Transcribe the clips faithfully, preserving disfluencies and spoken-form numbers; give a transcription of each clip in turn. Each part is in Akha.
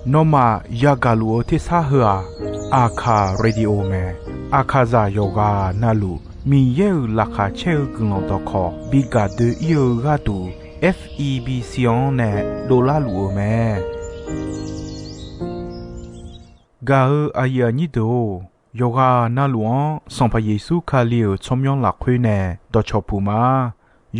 Nawmaf yagaq luf-eu tersar heu-aq, Aqkaq Radio mae. Aqkaqzaq yawqghaq navluf Miqyaer-euq laqkhaq caer-eu guiqlanq dawqkawq bi gaq doe-ir-eu gharduq, F E B C-anr nae dovlar luf-eu mae. Gaq-eu aqyuif aqnyir deuq-or, yawqghaq navluf-anr Sanqpaq Yeqsur Kali-euq tsawrmyanr lafkhoer nae dawqcawq puq ma.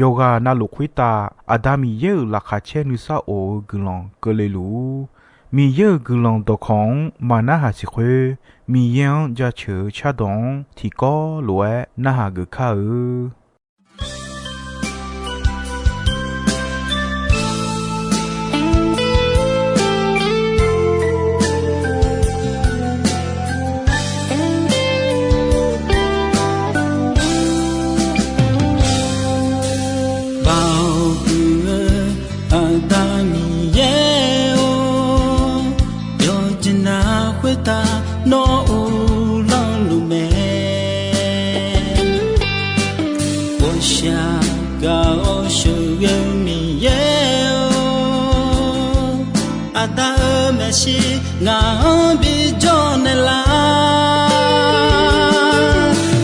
Yawqghaq navluf khoertav Aqda Miqyaer-euq laqkhaq caer nuisar of-eu guiqlanq keuvle luf-ur. Miqyaer-euq guiqlanq dawqkawq-anr maqnarhaq siq khoer, Miqyaer-anr jaceuq-eu cardawq-anr tiqkawv lof-aer narhaq geuf kar-eu. Baoq huiq-eu Aqda Miqyaer-or, yawqjeq navluf khoertav nawr uvlanr luf mae. Ghawqshaq gaq-awr sheuqghae-eu Miqyaer-or, Aqda-euq maeqshi ngaq-anr bijawr naeqlar.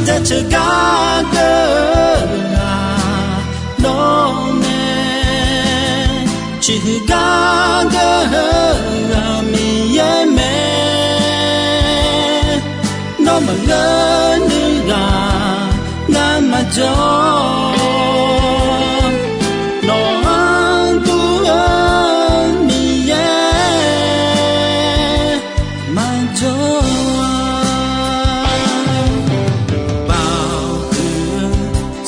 Jaceuq gar geur-eu ghaq nawr mae, ciqhuiq gar geur-eu ghaq Miqyaer mae. Nawr maqngeur nuiv ghaq ngar maqjawr-awq. Nawq-anr dur-eu Miqyaer maqjawr-a. Baoq huiq-eu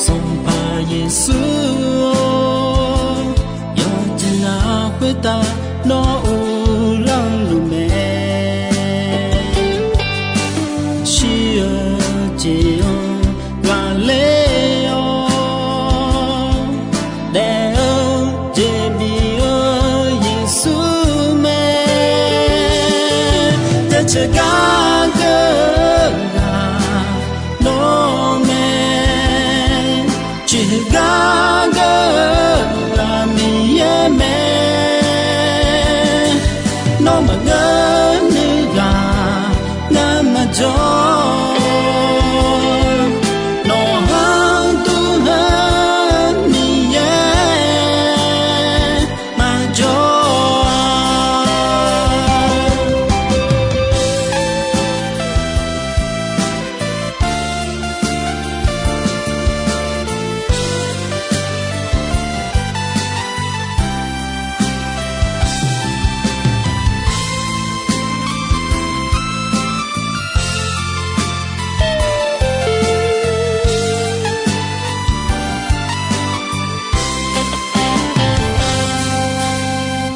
Sanqpaq Yeqsur-or, yawqjeq navluf khoertav nawr uvlanr luf mae. Shir-eu jeq-anr ghaqler-awr, daef-eu jeq bif-eu Yeqsur mae. Jaceuq gar geur-eu ghaq nawr mae, ciqhuiq gar geur-eu ghaq Miqyaer mae. Nawr maqngeur nuiv ghaq ngar maqjawr-awq. Nawq-anr dur-eu Miqyaer maqjawr-a.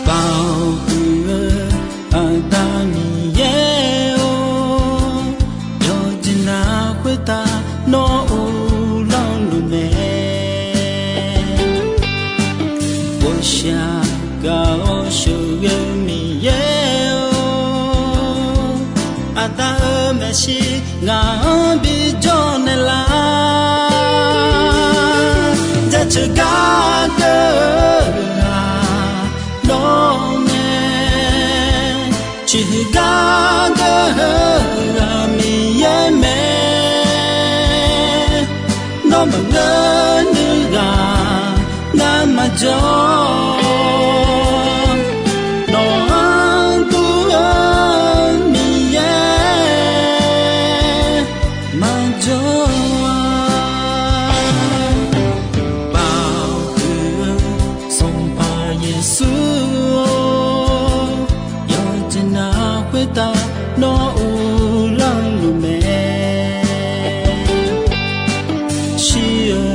Baoq huiq-eu Aqda Miqyaer-or, yawqjeq navluf khoertav nawr uvlanr luf mae. Ghawqshaq gaq-awr sheuqghae-eu Miqyaer-or, Aqda-euq maeqshi ngaq-anr bijawr naeqlar. Jaceuq gar geur-eu ghaq nawr mae, ciqhuiq gar geur-eu ghaq Miqyaer mae. Nawr maqngeur nuiv ghaq ngar maqjawr-awq. Nawq-anr dur-eu Miqyaer maqjawr-a. Baoq huiq-eu Sanqpaq Yeqsur-or, yawqjeq navluf khoertav nawr uvlanr luf mae. Shir-eu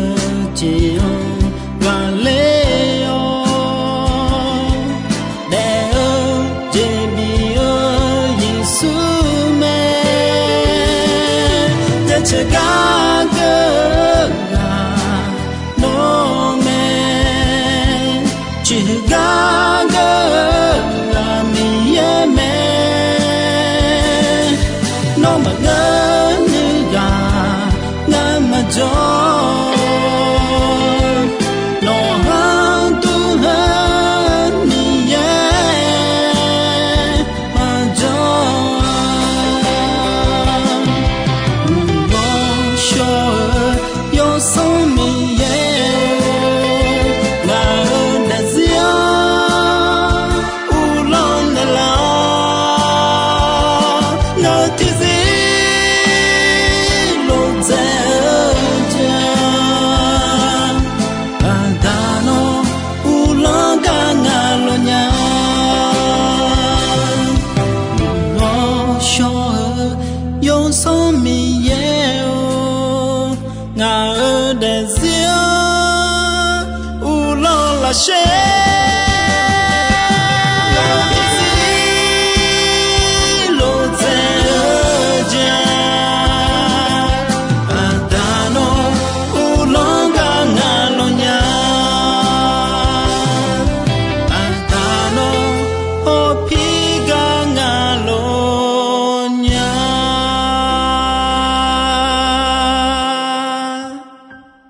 jeq-anr ghaqler-awr, daef-eu jeq bif-eu Yeqsur mae. Jaceuq gar geur-eu ghaq nawr mae, ciqhuiq gar geur-eu ghaq Miqyaer mae. Nawr maqngeur nuiv ghaq ngar maqjawr-awq. Nawq-anr dur-eu Miqyaer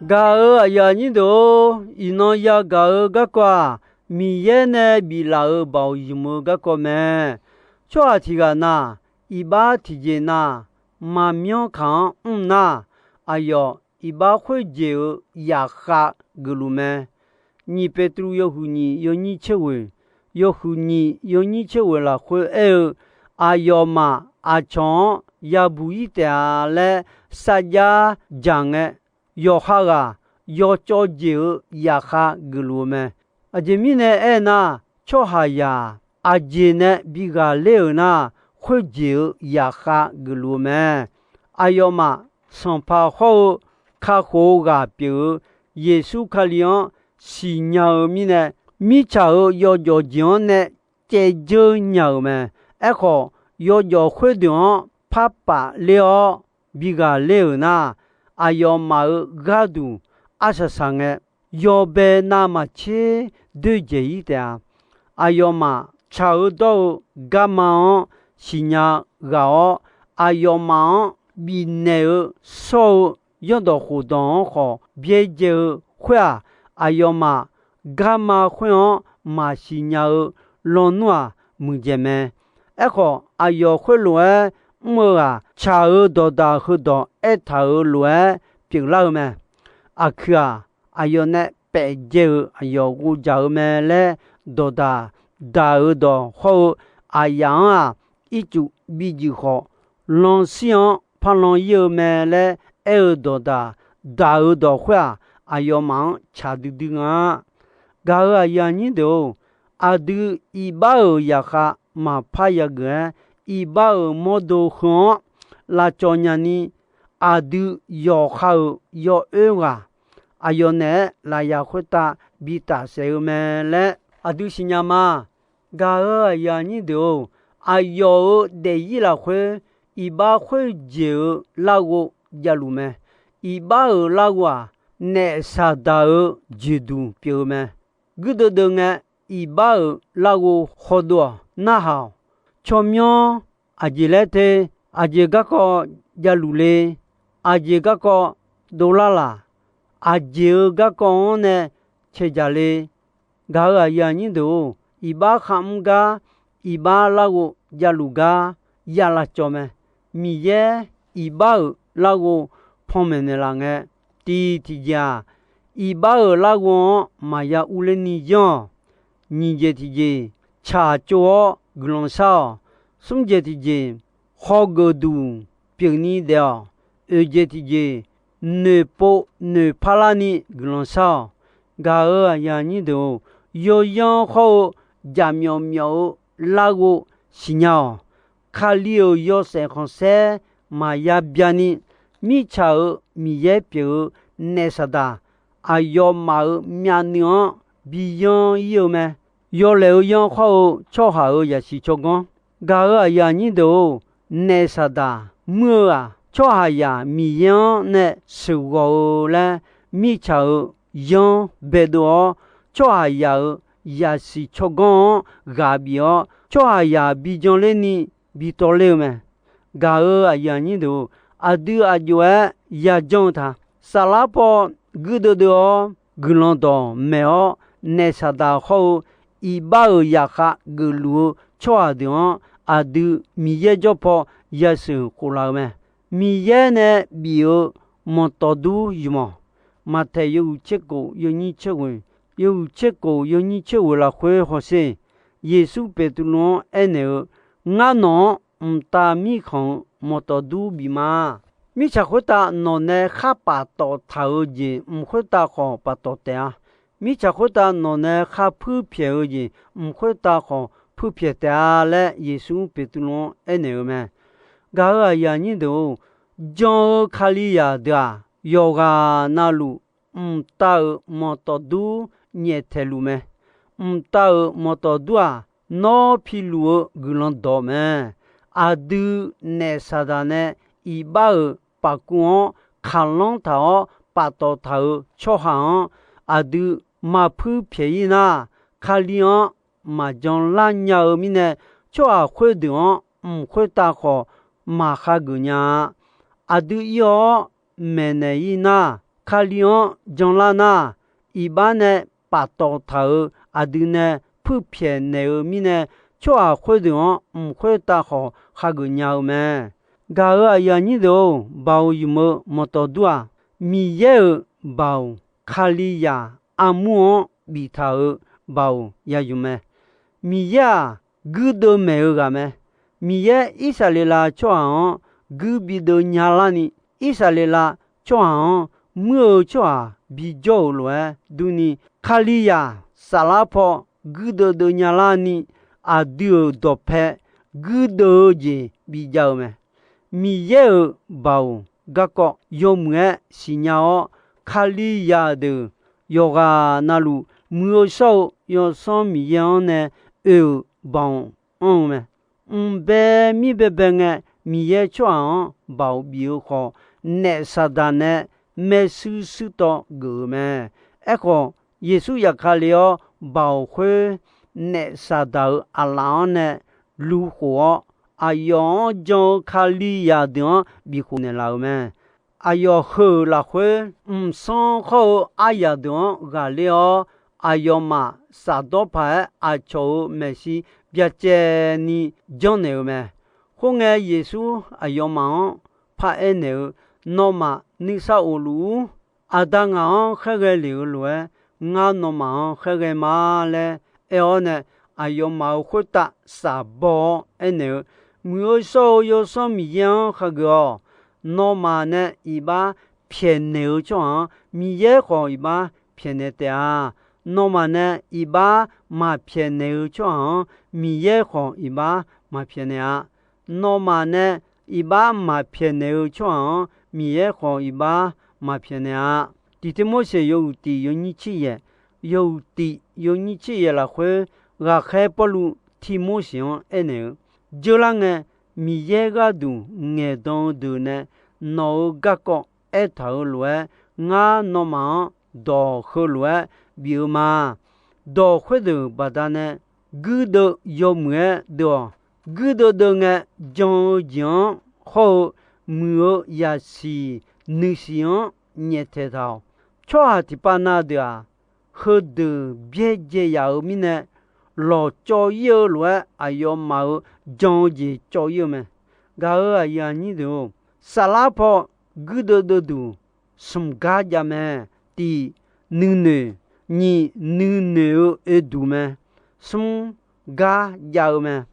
Gaq-euq aqyuif aqnyir deuq-or, iqnan yagaq-eu garkawv-aq, Miqyaer nae biflaf-euq baoq ymq-eu garkawv mae. Tsawrhaq tiq ghaq na, iqbax tiqjeq na, maqmyanr kaq-anr mr nar, aqyawf iqbax khoerjeq-euq yaqkhav geufluf mae. Nyiq Petruv yawhuiq nyiq yawnyir tser ghoeq, yawhuiq nyiq yawnyir tser ghoeq lafkhoer aer-eu, aqyawfmaf aqcawq-anr yabuq-ir taef-a laer sarjax dzaq ngae, yawqha ghaq yawcawv jeq-euq yaqkhav geufluf-eu mae. Aqjeq mirnae aernar, tsawrhaqzaq aqjeq nae bi ghaqler-euq nar, khoerjeq-euq yaqkhav geufluf-eu mae. Aqyawfmaf Sanqpaq hawr-eu kakhof-eu ghaq pyeuf-eu Yeqsur Kali-anr siqnya-eu mirnae, mirtsaq-euq yawjawf jeq-anr nae caevdzeur nya-euq mae. Aerkhawf, yawjawf khoerdeuq-anr parpaf ler-awr bi ghaqler-euq nar, aqyawfmaf-euq gharduq arsaq saq ngae, yawbae navmaqtser doerdzaeq-ir taef-a. Aqyawfmaf tsaq-eu dawr-eu garma-anr siqnya ghaq-awr, aqyawfmaf-anr bifnaeq-eu shawr-eu zanrdawq khofdawq-anr khawf byaerdzae-eu khoer-aq, aqyawfmaf garma khoer-anr maqsiq nya-eu lawnmr-aq muiqdzaeq mae. Aerkhawf, aqyawf khoerlof-aer mr-eu ghaq tsaq-eu dawqdaq heudawq aertaq-euq lof-aer pyeuflar-eu mae. Aqkuir-aq, aqyawf nae paefdzae-euq aqyawf ghovdzaq-eu mae laer dawqdaq daq-eu dawq hawr-eu aqyaf-anr-aq, ircuf bi juif khawf, lanshir-anr parlan-ir-eu mae laer aer-eu dawqdaq daq-eu dawq khoer-aq, aqyawfmaf-anr tsaq duidui nga. Gaq-euq aqyuif aqnyir deuq-or, aqdui iqbax-euq yaqkhav maqpar yageuf-aer, iqbax-euq mawrdo heu-anr lavcawv nyani, aqdui yawqha-euq yawoer ghaq aqyawf naeq-aer lafyaq khoertav bi tafsaef-eu mae laer aqdui siqnya ma. Gaq-euq aqyuif aqnyir deuq-or, aqyawf-euq daefzir lafkhoer iqbax khoerjeq-euq larghov javluf mae. Iqbax-euq larghov-aq, naef Saqdaq-euq jeqduq pyeuf-eu mae. Guirdeuv deuv ngae, iqbax-euq larghov khawdov-awq. Narhaq-awq. Tsawrmyanr aqjeq laer te, aqjeq garkawv javluf le, aqjeq garkawv dovlar laq, aqjeq-euq garkawv-anr nae cae jaq le. Gaq-euq aqyuif aqnyir deuq-or, iqbax kharmr gar, iqbax larghov javluf gar ya lavcawv mae. Miqyaer iqbax-euq larghov panmaeq naeqlaf ngae, tiq tiqjeq-aq, iqbax-euq larghov-anr maqya urler ni yanr-awq. Nyiq jeq tiqjeq, tsaqtsov-awr guiqlanq shar-awq. Smr jeq tiqjeq, hawgeuf duq pyeufni daef-awq. Oeq jeq tiqjeq, noeqpov noeqpar larni guiqlanq shar-awq. Gaq-euq aqyuif aqnyir deuq-or, yawyanr hawr-eu jaqmyawf myawf-eu larghov siqnya-awq. Kali-euq yawshaef khanqsaer maqya byani, mirtsaq-euq Miqyaer pyeuf-eu naef Saqdaq aqyawfmaf-euq myavnuiv-anr bi yanr-ir-eu mae. Yawlaeq-eu yanr hawr-eu tsawrhaq-euq yaqsiq tsawrganr. Gaq-euq aqyuif aqnyir deuq-or, naef Saqdaq muir-eu-aq, tsawrhaqzaq Miqyaer-anr nae sheuqghawq-eu laer mirtsaq-euq yanr baedov-awr, tsawrhaqzaq-euq yaqsiq tsawrganr-anr ghaq bif-awr, tsawrhaqzaq bi janlerni bi tawvler-eu mae. Gaq-euq aqyuif aqnyir deuq-or, aqdui aq jov-aer yajanr-eu ta. Saflar paw guirdeuv deuv-awr, guiqlanq dawqmaeq-awr, naef Saqdaq hawr-eu iqbax-euq yaqkhav geufluf-eu tsawrhaq deuq-anr aqdui Miqyaer jawr paw yasheuq khof laf-eu mae. Miqyaer nae bif-eu manqtawf dur ymq-awq. Maqtaeq yawhuiq tser kof yawnyir tser ghoeq, yawhuiq tser kof yawnyir tser ghoeq lafkhoer hawsher. Yeqsur Beqtuvluv-anr aernaeq-eu, Ngar nawq-anr mqtav mirkhanq-euq manqtawf dur bif ma. Mirtsaq khoertav nawq nae khar paftawf taq-eu jeq mq khoertav khawf paftawf taef-a. Mirtsaq khoertav nawq nae khar puir pyaeq-eu jeq mq khoertav khawf puir pyaeq taef-a laer Yeqsur Beqtuvluv-anr aernaeq-eu mae. Gaq-euq aqyuif aqnyir deuq-or, jan-eu Kalizaq deuq-aq, yawqghaq navluf mqtav-euq manqtawf dur nyaeftaeq luf mae. Mqtav-euq manqtawf dur-aq, nawr piluf-eu guiqlanq dawq mae. Aqdui naef Saqdaq nae iqbax-euq pafkuv-anr kaqlanr taq-awr paftawf taq-euq tsawrhaq-anr aqdui maqpuir pyaeq-ir nar, Kali-anr maqjan lar nya-eu mirnae, tsawrhaq khoerdeuq-anr mq khoertav khawf maqkhageuf nya-a. Aqdui ir-awr maeqnaeq-ir nar, Kali-anr janlar nar, iqbax nae paftawf taq-euq aqdui nae puirpyaeq naeq-eu mirnae, tsawrhaq khoerdeuq-anr mq khoertav khawf hageuf nya-eu mae. Gaq-euq aqyuif aqnyir deuq-or, baoq ymq-eu manqtawf dur-aq, Miqyaer-euq baoq, Kalizaq armur-anr biftaq-euq baoq ya ymq mae. Miqyaer-aq, guirdeuv maeq-eu ghaq mae. Miqyaer Irsaqleqlav tsawrhaq-anr guir bideuv nyalarni, Irsaqleqlav tsawrhaq-anr muir-eu tsawrhaq bijawr-euq lof-aer durni, Kalizaq saflar paw guirdeuv deuv nyalarni, aqdui-euq dawqpae guirdeuv-eu jeq bijav-eu mae. Miqyaer-euq baoq garkawv yawmuiq-aer siqnya-awr, Kalizaq deuq yawqghaq navluf muiq-eu shawr-eu Yawsanr Miqyaer-anr nae oe-euq baoq anr-eu mae. Mqbae mir baebae ngae, Miqyaer tsawrhaq-anr baoq bif-eu khawf, naef Saqdaq nae maershuir shuirtawv geuf-euq mae. Aerkhawf, Yeqsur zafkale-awr baoq khoer naef Saqdaq-euq aqlaf-anr nae lukhof-awr, aqyawf-anr jan-eu Kalizaq deuq-anr bifkhof naeqlaf-euq mae. Aqyawf heu-euq lafkhoer, mqsanr khawr-eu aryaq deuq-anr ghaqler-awr, aqyawfmaf shafdawr paq-aer aqcawq-euq maeqshi byacaevni janrnaeq-eu mae. Khoerngae, Yeqsur aqyawfmaf-anr paraer naeq-eu, Nawmaf nuisar of luf-ur. Aqda ngaq-anr khaerghae lef-euq lof-aer, ngar nawmaf-anr khaerghae ma laer aer-awr nae, aqyawfmaf-euq khoertav shafbaw-awr aernaeq-eu, Muiq-eu shawr-eu Yawsanr Miqyaer-anr khageuf-awq. Nawmaf nae iqbax pyaeqnaeq-eu tsawrhaq-anr, Miqyaer khawf iqbax pyaeqnaeq taef-a. Nawmaf nae iqbax maqpyaeqnaeq-eu tsawrhaq-anr, Miqyaer khawf iqbax maqpyaeqnaeq-a. Nawmaf nae iqbax maqpyaeqnaeq-eu tsawrhaq-anr, Miqyaer khawf iqbax maqpyaeqnaeq-a. Tiqtirmorseq yawhuiq tiq yawnyir tser yaeq, yawhuiq tiq yawnyir tser yaeq lafkhoer, ghaqkhaer Pawrluv Tirmorseq-anr aernaeq-eu, Dzeurlar ngae, Miqyaer gharduq ngaeqdan-eu deuq nae nawq-euq garkawv aertaq-euq lof-aer, ngar nawmaf-anr dawq heulof-aer bif-eu ma. Dawq khoerdeuq baqdanae guirdeuv yawmuiq-aer deuv-awq. Guirdeuv deuv ngae, jan-eu jeq-anr hawr-eu muiq-eu yasiq nuisiq-anr nyaeftaeq taq-awq. Tsawrhaq tiqpav na deuq-aq, heudeuq byaerdzae yaf-eu mirnae, lawqcawv ir-eu lof-aer aqyawfmaf-euq jan-eu jeq cawv ir-eu mae. Gaq-euq aqyuif aqnyir deuq-or, saflar paw guirdeuv deuvduq smq gar jav mae. Tiq, nuinoeq. Nyiq, nuinoeq-eu oeduq mae. Smr, gar jav-eu mae.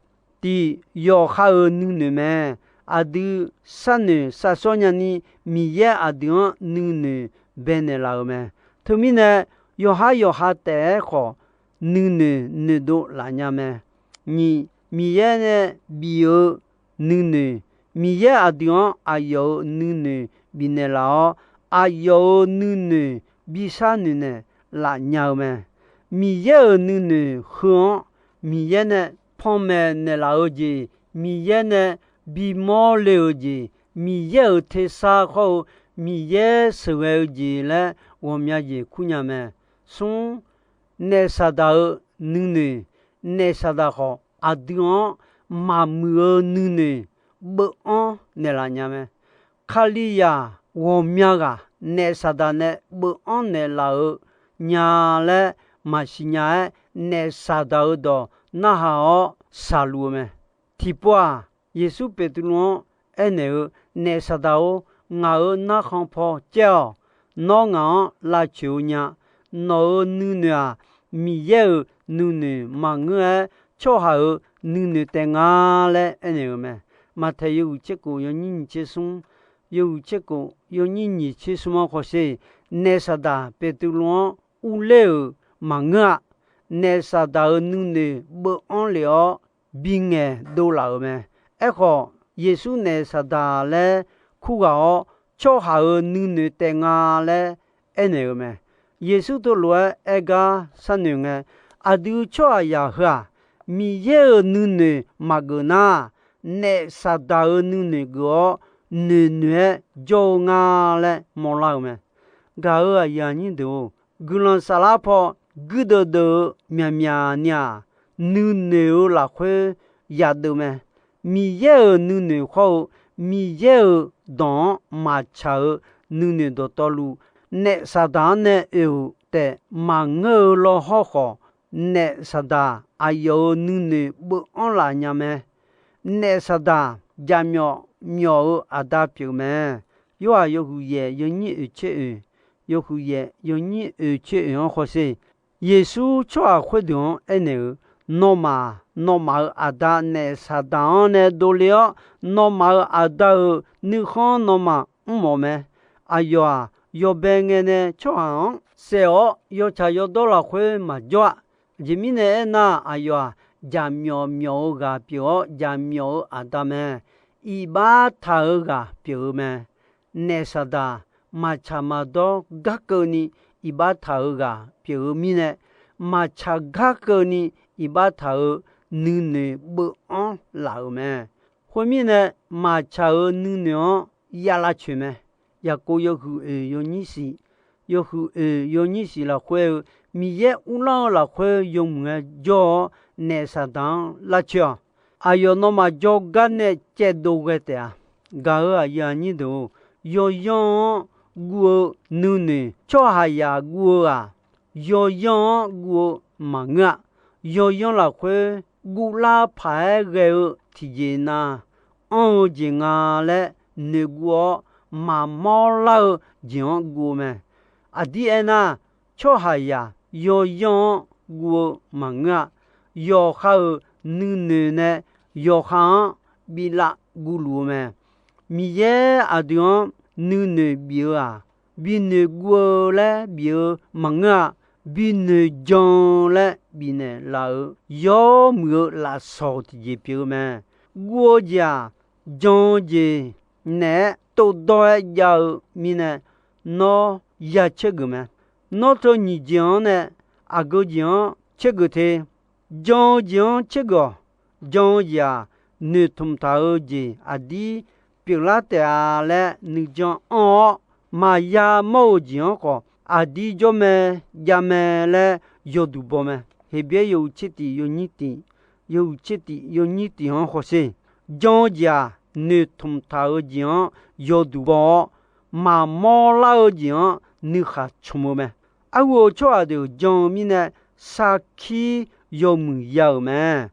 Tiq, yawqha-euq nuinoeq mae. Aqdui sharnoeq sharshawr nyani, Miqyaer aqdui-anr nuinoeq baenaeq laf-euq mae. Teumirnae, yawqhar yawqha taef-aer khawf, nuinoeq noeqdov laf nya mae. Nyiq, Miqyaer nae bif-eu nuinoeq, Miqyaer aqdui-anr aqyawf-euq nuinoeq bifnaeq laf-awr, aqyawf-euq nuinoeq bishar noeqnaeq laf nya-eu mae. Miqyaer-euq nuinoeq heu-anr, Miqyaer nae panmaeq naeqlaf-eu jeq, Miqyaer nae bimawr le-euq jeq, Miqyaer-euq tersar khawr-eu, Miqyaer sheuqghae-eu jeq laer ghawqmya jeq kur nya mae. Smr, naef Saqdaq-euq nuinoeq, naef Saqdaq khawf aqdui-anr maqmuiq-eu nuinoeq beuv-anr naeqlaf nya mae. Kalizaq ghawqmya ghaq naef Saqdaq nae beuv-anr naeqlaf-eu nya laer maqsiq nya-aer, naef Saqdaq-euq dawq narhaq-awr shaqluf-eu mae. Tiqpov-aq, Yeqsur Beqtuvluv-anr aernaeq-eu, Naef Saqdaq-or, ngaq-euq narkhan paw caer-awq. Nawr ngaq-anr lavcoeq-eu nya. Nawq-euq nuinoeq-aq, Miqyaer-euq nuinoeq maqngeur-aer, tsawrhaq-euq nuinoeq taef nga laer aernaeq-eu mae. Maqtaeq yawhuiq tser kof yawnyir nyiq tser smr, yawhuiq tser kof yawnyir nyiq tser smr-anr hawsher. Naef Saqdaq Beqtuvluv-anr urler-euq maqngeur-a. Naef Saqdaq-euq nuinoeq beuv-anr lef-awr, bingaeq dovlaf-euq mae. Aerkhawf, Yeqsur naef Saqdaq laer kurghaq-awr, tsawrhaq-euq nuinoeq taef nga laer aernaeq-eu mae. Yeqsur teulof-aer aer gar sharnoeq ngae, aqdui tsawrhaqzaq heu-aq, Miqyaer-euq nuinoeq maqgeuf nar, naef Saqdaq-euq nuinoeq geuf-awr, noeqnoeq-aer jawr-eu nga laer mawrlar-euq mae. Gaq-euq aqyuif aqnyir deuq-or, guiqlanq saflar paw guirdeuv deuv-eu myaqmyaqni-aq, nuinoeq-eu lafkhoer yadeuv mae. Miqyaer-euq nuinoeq khawr-eu, Miqyaer-euq dawq-anr maqtsaq-eu nuinoeq dawqtawvluf, naef saqdaq-anr nae oe-euq taef maqngeur-eu lawhawr khawf, naef saqdaq aqyawf-euq nuinoeq beuv-anr laf nya mae. Naef saqdaq jaqmyawf myawf-eu aqda pyeuf mae. Yorhaq yawhuiq yaef yawnyir oeq tser oeq, yawhuiq yaef yawnyir oeq tser oeq-anr hawsher. Yeqsur tsawrhaq khoerdeuq-anr aernaeq-euq, Nawmaf, nawmaf-euq aqda naef saqdaq-anr nae dovle-awr, nawmaf-euq aqda-euq nuikhanr nawmaf mrmawf mae. Aqyawf-aq, yawbae ngae nae tsawrhaq-anr saef-awr, yawtsaq yawdawr lafkhoer maqjawr-a. Aqjeq mirnae aernar, aqyawf-aq, jaqmyawf myawf-eu ghaq pyeuf-awr, jaqmyawf-eu aqda mae. Iqbax taq-eu ghaq pyeuf-eu mae. Naef saqdaq maqtsaq maqdawr garkeuvni iqbax taq-eu ghaq pyeuf-eu mirnae, maqtsaq garkeuvni iqbax taq-eu nuinoeq beuv-anr laf-euq mae. Khoermirnae, maqtsaq-euq nuinoeq-anr ya lavcoeq mae. Yaqkov yawhuiq oeq yawnyir siq, yawhuiq oeq yawnyir siq lafkhoer-eu, Miqyaer uvlanr-eu lafkhoer yawmuiq-aer jawr-awr, naef saqdaq-anr lavcoeq-awq. Aqyawf nawmaf jawrgar nae caevdov ghae taef-a. Gaq-euq aqyuif aqnyir deuq-or, yawyanr-anr guv-eu nuinoeq tsawrhaqzaq guv-eu-aq, yawyanr-anr guv-eu maqngeur-a. Yawyanr lafkhoer guvlar paq-aer ghae-eu tiqjeq na, anr-eu jeq nga laer noeqguv-awr, maqmawr lar-eu jeq-anr guv-eu mae. Aqdir aernar, tsawrhaqzaq yawyanr-anr guv-eu maqngeur-a. Yawqha-euq nuinoeq nae yawqha-anr bilav guvluf-eu mae. Miqyaer aqdui-anr nuinoeq bif-eu-aq, binoeq guv-eu laer bif-eu maqngeur-a. Binoeq jan-eu laer bifnaeq laf-euq yawmuiq-eu lafsawq tiqjeq pyeuf-eu mae. Guv-eu jeq-aq, jan-eu jeq naeq-aer tovdawr-aer jav-eu mirnae, nawr ya caergeuf mae. Nawr teu nyiq jeq-anr nae aqgeu jeq-anr caergeuf te. Jan-eu jeq-anr caergeuf-awq. Jan-eu jeq-aq, noeqtmq taq-eu jeq aqdir pyeuflar taef-a laer nuijan anr-awr, maqya mawr-eu jeq-anr khawf aqdir jawr mae, jav mae laer yawduq baw mae. Heqbyaer yawhuiq tser tiq yawnyir tiq, yawhuiq tser tiq yawnyir tiq-anr hawsher. Jan-eu jeq-aq, noeqtmq taq-eu jeq-anr yawduq baw-awr, maqmawr lar-eu jeq-anr nuikhaq cmq-eu mae. Arhu-eu tsawrhaq deuq jan-eu mirnae, sarkir yawmuiq ya-euq mae.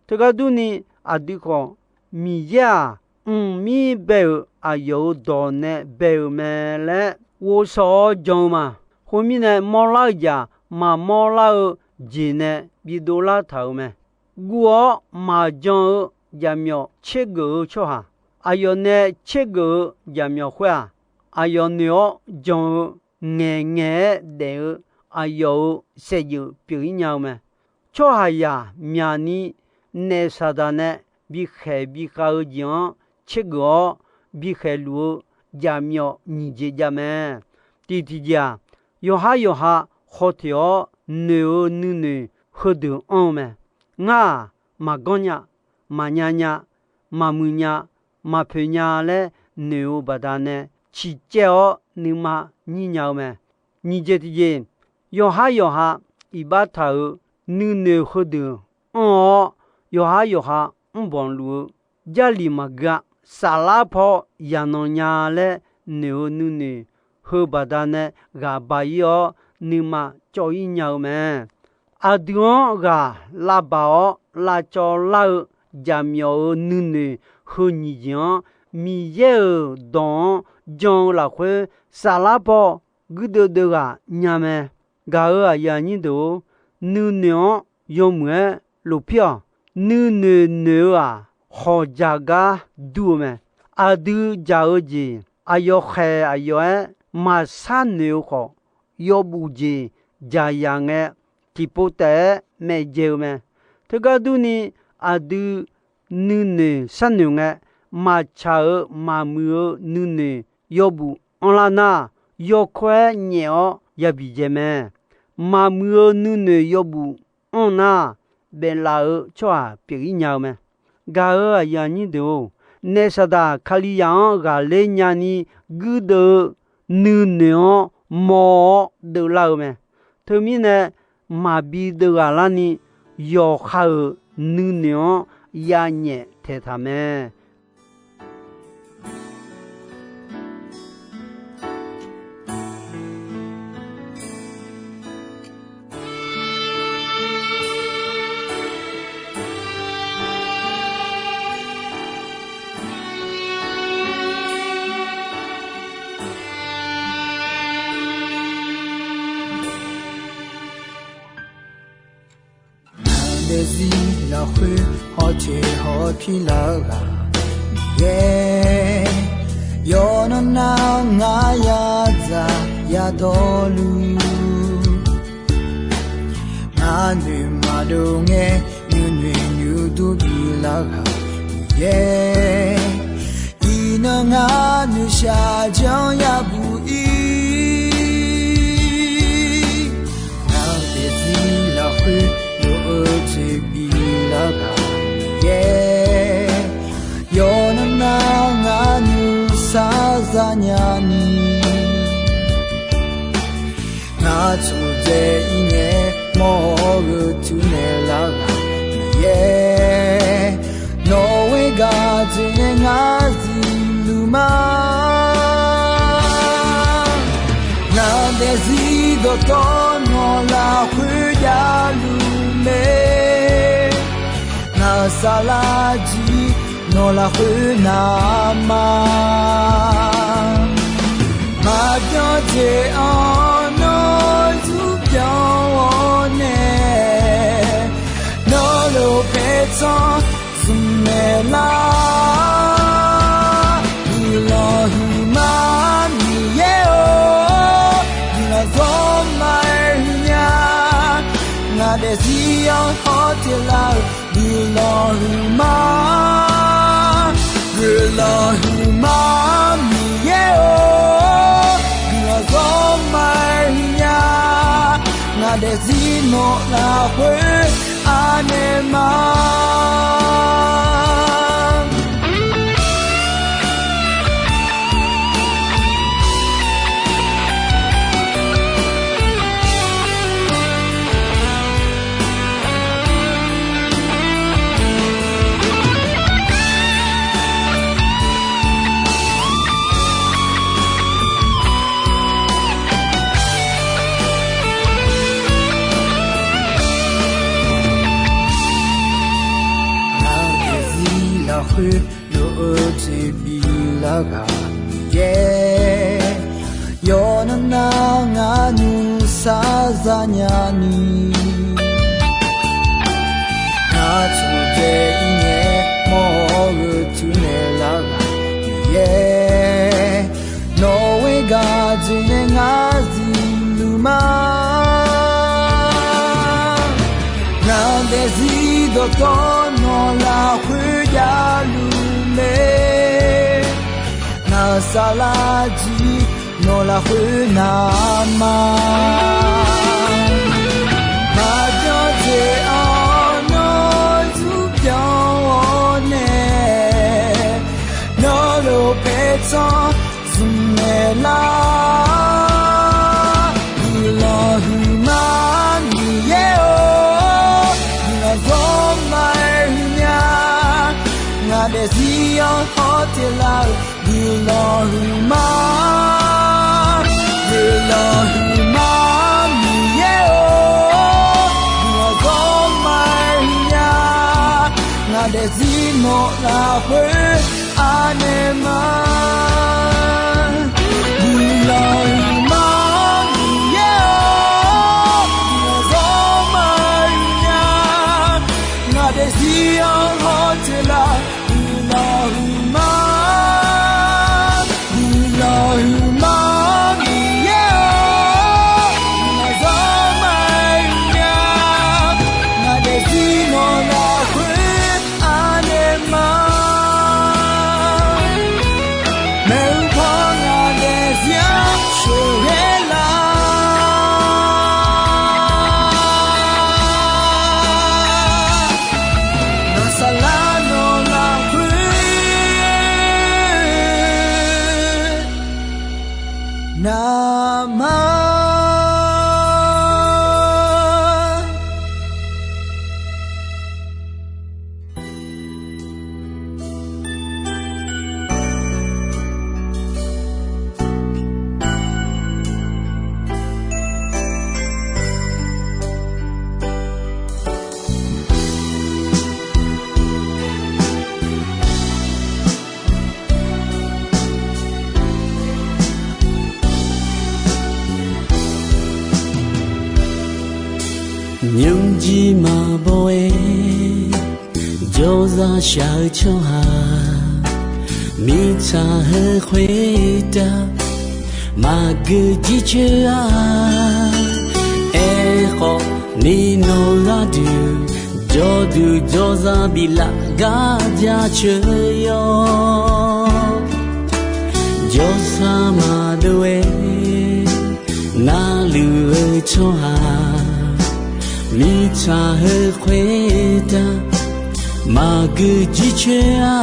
Teugar durni, aqdui khawf, Miqyaer-aq, mqmir bae-euq aqyawf-euq dawq nae bae-euq mae laer ghovshaw-awr jan-eu ma. Khoermirnae, mawrlar-eu jeq-aq, maqmawr lar-eu jeq nae bidov lar taq-euq mae. Guv-awr maqjan-eu jaqmyawf tsergeuf-eu tsawrhaq, aqyawf nae tsergeuf-eu jaqmyawf khoer-aq, aqyawf noeq-awr jan-eu, ngaeqngaeq-aer daef-eu aqyawf-euq saevdzeuf pyeuf-ir nya-eu mae. Tsawrhaqzaq myaqni naef Saqdaq nae bikhaeq bikhav-eu jeq-anr tsergeuf-awr bikhaeq luf-eu jaqmyawf nyiq jeq jav mae. Tiq tiqjeq-aq, yawqhar yawqha khawf teq-awr noeq-eu nuinoeq heudeuq anr-eu mae. Ngar-aq, maqganr nya, maqnya nya, maqmuiq nya, maqpoeq nya laer noeq-eu baqdanae ciqcaev-awr nuima nyir nya-eu mae. Nyiq jeq tiqjeq, yawqhar yawqha iqbax taq-euq nuinoeq heudeuq anr-awr, yawqhar yawqha mrbanq luf-eu Jarlif maqgui-a. Saflar paw yaqnan nya laer noeq-eu nuinoeq heu baqdanae ghaq baq-ir-awr, nuima cawv-ir nya-eu mae. Aqdui-anr ghaq lavbaq-awr lavcawv lar-eu jaqmyawf-euq nuinoeq heu nyiq jeq-anr, Miqyaer-euq dawq-anr jan-eu lafkhoer, saflar paw guirdeuv deuv ghaq nya mae. Gaq-euq aqyuif aqnyir deuq-or, nuinoeq-anr yawmuiq-aer lofpir-awq. Nuinoeq noeq-eu-aq, hawqjaq gar dur-eu mae. Aqdui jaq-eu jeq aqyawf khaeq aqyawf-aer maqshar noeq-eu khawf, yawbuf jeq jaqyaq ngae, tiqpov taef-aer maeqdzae-eu mae. Teugar durni, aqdui nuinoeq sharnoeq ngae, maqtsaq-euq maqmuiq-eu nuinoeq yawbuf anrlar nar, yawkawr-aer nyaef-awr yabi dzae mae. Maqmuiq-eu nuinoeq yawbuf anr nar, baeflaf-eu tsawrhaq pyeuf-ir nya-eu mae. Gaq-euq aqyuif aqnyir deuq-or, naef Saqdaq Kalizaq-anr ghaqler nyani guirdeuv-eu nuinoeq-anr mawr-awr deuvlar-eu mae. Teumirnae, maqbi deuv ghaq larni, yawqha-euq nuinoeq-anr yanyaef taeqtaq mae. Daefzir lafkhoer hawteq hawpir lar-eu ghaq Miqyaer, yawqnan nar ngar yadzaq yadawrluf, ngar noeqma dov ngae nuinoeq nuidur bif lar-eu ghaq Miqyaer, iqnan ngar noeqshaq janr yabuq ir. Ngar daefzir lafkhoer lof-eu toeqbif lar-eu ghaq Miqyaer, yawqnan nar ngar nuisar zanya ni, ngar tsofdzae ir ngae mawr-eu tuinaeq lar-eu ghaq Miqyaer, nawq-eu gaq dzoeqnae ngar zifluf ma. Ngar daefzir dawqtawv nawq lafkhoer javluf mae. Ngar saflar jir nawq lafkhoer navma, maqbyan jeq-anr nawr zurbyan-awr nae, nawr lof paertsanr zmq naeq lar. Guiqlanq huiqma Miqyaer-or, guiqlanq zawr ma-aer huiqnya. Ngaq daefzir-anr hawteq lar-eu guiqlanq huiqma, guiqlanq huiqma Miqyaer-or, guiqlanq zawr ma-aer huiqnya. Ngaq daefzir nawq lafkhoer anaeq ma. Ngaq daefzir lafkhoer lof-eu toeqbif lar-eu ghaq Miqyaer, yawqnan nar ngar nuisar zanya ni, ngar tsofdzae ir ngae mawr-eu tuinaeq lar-eu ghaq Miqyaer, nawq-eu gaq dzoeqnae ngar zifluf ma. Ngaq daefzir dawqtawv nawq lafkhoer javluf mae. Ngar saflar jir nawq lafkhoer navma, maqbyan jeq-anr nawr zurbyan-awr nae, nawr lof paertsanr zmq naeq lar. Guiqlanq huiqma Miqyaer-or, guiqlanq zawr ma-aer huiqnya. Ngaq daefzir-anr hawteq lar-eu guiqlanq huiqma, guiqlanq huiqma Miqyaer-or, guiqlanq zawr ma-aer huiqnya. Ngaq daefzir nawq lafkhoer anaeq ma. Guiqlanq huiqma Miqyaer-or, guiqlanq zawr ma-aer huiqnya. Ngaq daefzir-anr hawteq lar-eu guiqlanq huiqma, guiqlanq huiqma Miqyaer-or, guiqlanq zawr ma-aer huiqnya. Ngaq daefzir nawq lafkhoer anaeq ma. Maeqhu paw ngaq daefzir-anr sheuqghae lar. Ngaq saflar nawq Jawrzaq shaq-eu tsawrhaq, mirtsaq heu khoertav maqgeu jircoer-a. Aerkhawf, ni nawq-eu gharduq jawrduq jawrzaq biflaf gar jaceuq yawr. Jawrsar maqdov-aer narluf-eu tsawrhaq, mirtsaq heu khoertav maqgeu jircoer-a.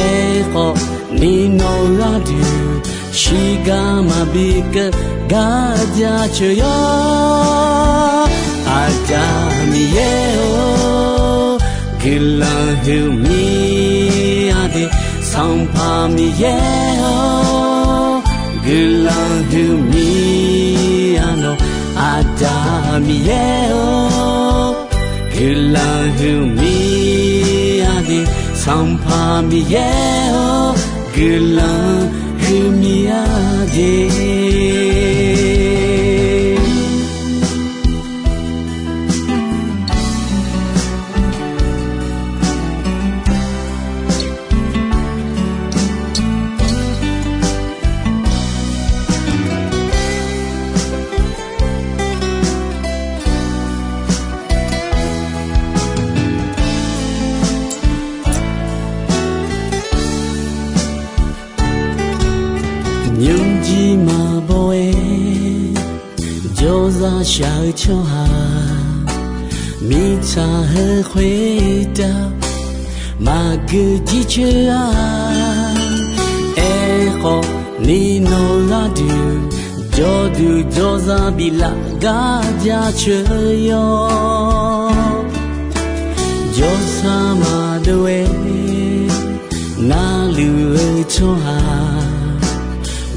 Aerkhawf, ni nawq-eu gharduq shiqgar maqbi keuv gar jaceuq yawr. Aqda Miqyaer-or, guiqlanq huiqmir-a de. Sanqpaq Miqyaer-or, guiqlanq huiqmir-a nawq. Aqda Miqyaer-or, guiqlanq huiqmir-a de. Sanqpaq Miqyaer-or, guiqlanq huiqmir-a de. Nymrjir maqbaw-aer jawrzaq shaq-eu tsawrhaq, mirtsaq heu khoertav maqgeu jircoer-a. Aerkhawf, ni nawq-eu gharduq jawrduq jawrzaq biflaf gar jaceuq yawr. Jawrsar maqdov-aer narluf-eu tsawrhaq,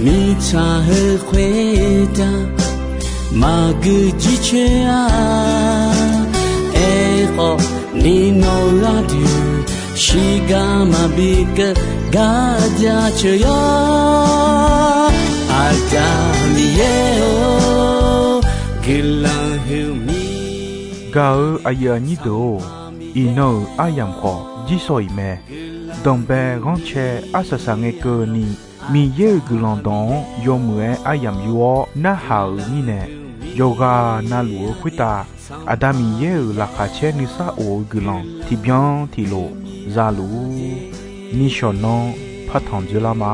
mirtsaq heu khoertav maqgeu jircoer-a. Aerkhawf, ni nawq-eu gharduq shiqgar maqbi keuv gar jaceuq yawr. Aqda Miqyaer-or, guiqlanq huiqmir. Gaq-eu aqyuif aqnyir deuq-or, iqnan-euq aryamq khawf jirsawq iq mae. Danqbae ghanrcae arsaq saq ngae keuvni, Miqyaer-euq guiqlanq dawq-anr yawmuiq-aer aryamq yur-awr narhaq-euq mirnae, yawqghaq navluf-eu khoertav Aqda Miqyaer-euq laqkhaq caer nuisar of-eu guiqlanq tiqbyan tiqlof za luf-ur. Nishawq nanr partanq dzoerlar ma.